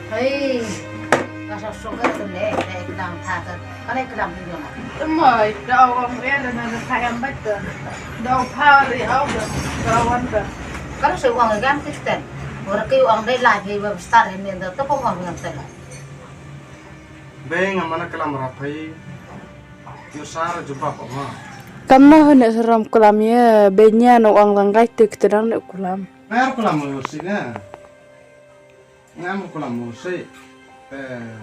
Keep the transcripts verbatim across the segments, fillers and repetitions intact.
Hei, ka sa sugar tu le, le klam pha tu. Ka le klam tu na. Mai, da ong re na na pha yang bat tu. Da pha ri au da, da wan da. Ka sa ong yang tik ten. Ora ki ong de la phi ba star ni da tu pong ong yang tu la. Beng amana klam rapai. Yo sar jubab ama. Kamna hone saram klam ye benya no ang lang gai tik tedang ne klam. Ngar klam mo si nga. Ngam ko lam mo se. Eh,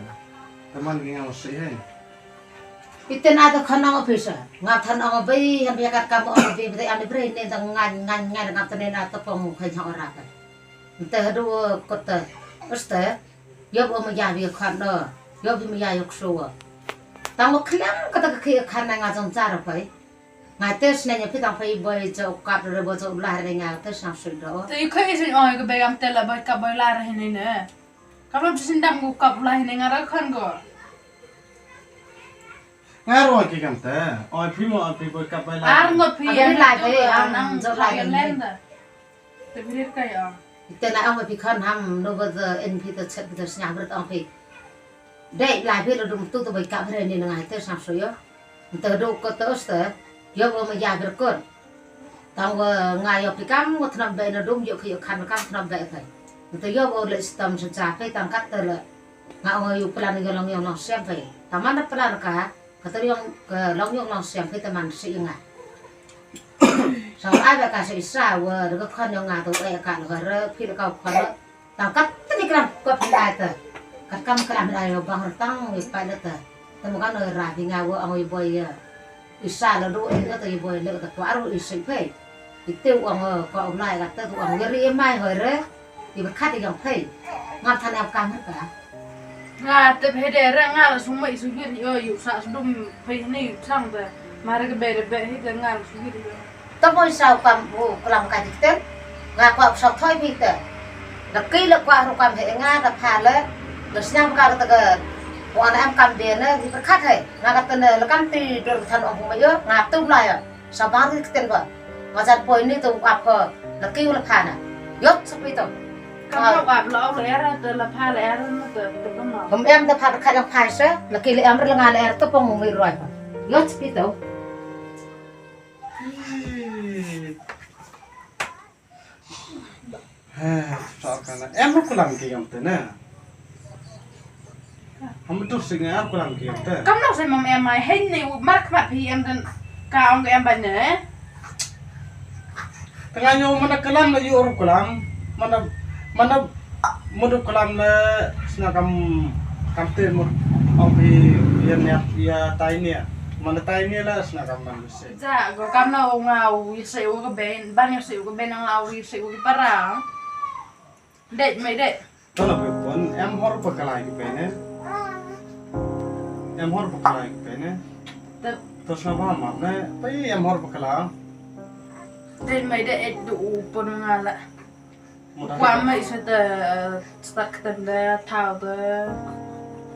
teman ki ngam se he. Iten ada khanang officer. Nga than ang bai han bia kat kam ang bai bai am bre ne dang ngan ngan ngan ngam tene na to pong khai ha ora ka. Nte hadu ko te. Uste. Yob o ma ya bi khan no. Yob bi ma ya yok so. Tang mo khlem kata ka khi khan na nga jong jar pai. Ngai te sne nya phi tang phai boi jo kap re bo jo la re nga te sang sui do. Te yu khai sin oi ko begam te la boi kap boi la re ne ne. Kap lam sin dam ko kap la ne nga ra khan go. Nga ro ki kam te. Oi phi mo oi phi boi kap boi la. Ar ngot phi ya la te am nang jo la len da. Te birit ka ya. Te na ong phi khan ham no ba the en phi te chet phi te snya bret ong phi. Dei lai phi lo dum tu tu bai ka bret ni na ngai te sam so yo. Te do ko to ste. Yo bo ma ya ber ko. Tang wa nga yo phi kam wa thnam be na dum yo khi yo khan kam thnam be phi. Te yo bo le stam sa cha phi tang kat te le. Nga ong yo plan yo long yo long siam phi. Tang mana plan ka. Ka te yong ka long yong long siam phi te man si nga. Sa ai ba ka sa isa wa de ka khon yong nga to e ka lo re phi le ka khon lo. Tang kat te ni kram ko phi ai te. Kat kam kram ai lo bang tang wi pa le te. Te mo kan ra phi nga wa ang wi boy ya. Isa lo do e te wi boy le te ko aru isi phi. Ite u ang ko u lai ka te u ang ri e mai hoi re. Iba khat yang phai. Ngam than em kam ka. Nga te phe de re nga la sung mai su yut yo yu sa su dum phai ni sang de. Mare ke be de be hi de nga la su yut yo. Ta moi sa kam bu klam ka dik ten. Nga kwa sa thoi phi te. Da ki la kwa ru kam he nga da pha le. Da snyam ka ta ga. Wa na em kam be ne di khat he. Nga ka te ne la kam ti dor than ong mai yo. Nga tu la yo. Sa bang ri ktien ba. Nga jan poi ni tu ap ko. La ki la pha na. Yot sa pi tu. Kam la ap la au la era de la pha la era na de de kam la. Hum em de pha de kha jang pha sa. La ki la em re la nga la era tu pong mi roi. Yot sa pi tu. He, sa kana. Em ru kulam ki yam te na. Ham tu sing em kulam ki yam te. Kam nok sai mam em mai hen ne mar khmat phi em dan ka ong em ban ne. Tengah nyo mana kulam la yu ru kulam. Mana mana mudu kulam la sna kam kam te mut ong phi ya ne ya tai ne. Mana tai ne la sna kam man. Ja, go kam na u nga u ise u ka ben, ban ise u ka ben nga u ise u ki para. Dek mai dek. Tona pe pon, em hor pa kalai ki pen eh. Em hor pa kalai ki pen eh. Tep. Tos na ba ma ne, pa em hor pa kalai. Dek mai dek ek du u pon nga la. Kwam mai sa te start ktem de thau de.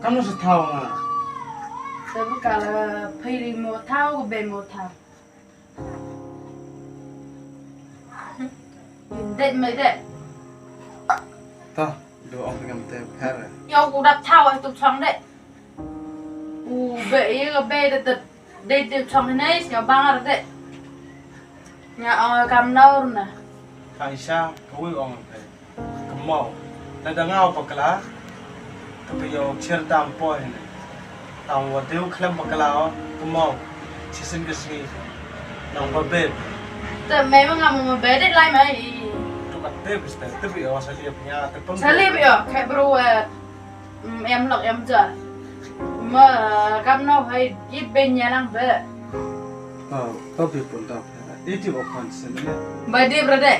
Kam no sa thau nga. Te bu kala phiri mo thau ko be mo thau. Dek mai dek. Ta do ong ngam te pher. Yo ku dap thau tu chang dek. U be ye ko be de de de de chong ne sñiaw bang ar de. Nga ong kam nor na. Ka isa ka wi ong pe. Ka mo. Na da nga pa kla. Ka pe yo cher tam po ne. Tam wa deu khlem pa kla o. Ka mo. Chisin ka sngi. Nang ba be. Te me ma nga mo be de lai mai. Tu ka te biste. Te bi o sa li nya te pun. Sa li bi o. Kai bro. Mm, em lok em ja. Ma kam no hai i ben ya nang be. Oh, to bi pun to. I ti o kon sen ne. Ba di brade.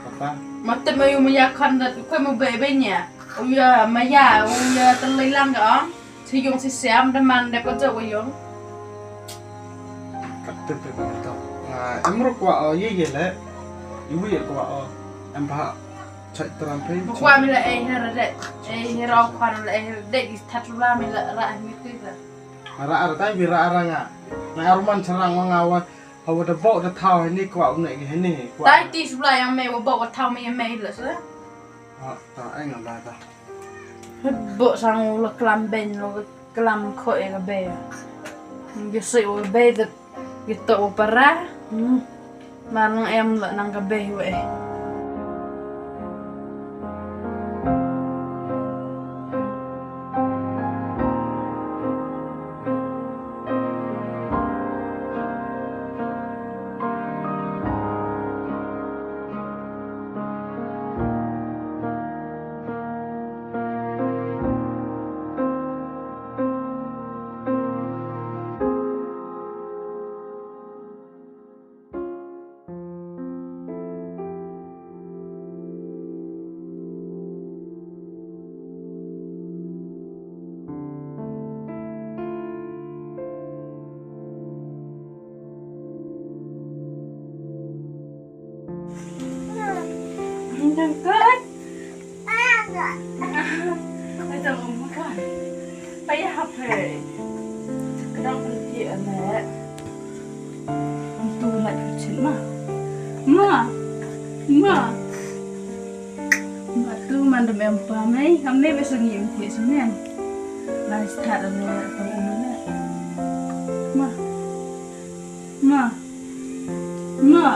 Papa. Ma te ma yu ma ya kon da ko mo be ben ya. U ya ma ya, u ya te lai lang ga. Si yung si siam de man de ko ja u yung. Ka te pe to. Em ru kwa o ye ye le. Yu ye kwa o. Em ba. Chai tram pe. Bukwa mi la eh hera de. Eh hera o kwan la eh hera de is that la mi la ra mi tu da. Ra ra tai bi ra ra nga. Nga aruman charang nga wa. Hawa da bok da thaw hani kwah um ne hani kwah. Tai ti sula yang me wa bok wa thaw me yang me la sa. Ha, ta ai ngam la ta. Bok sang u la klam ben lo klam kho e ka be. Ge soi wa be da ge to wa para. Hmm. Mar nang em la nang ka be wa e. Jangkat. Ito ko makan. Paya hape. Kadang pergi anak. Itu nak cuci ma. Ma. Ma. Ma tu mandam em pa mai. Kam ne beso ngi em ti senen. Lai start anak tong anak. Ma. Ma. Ma.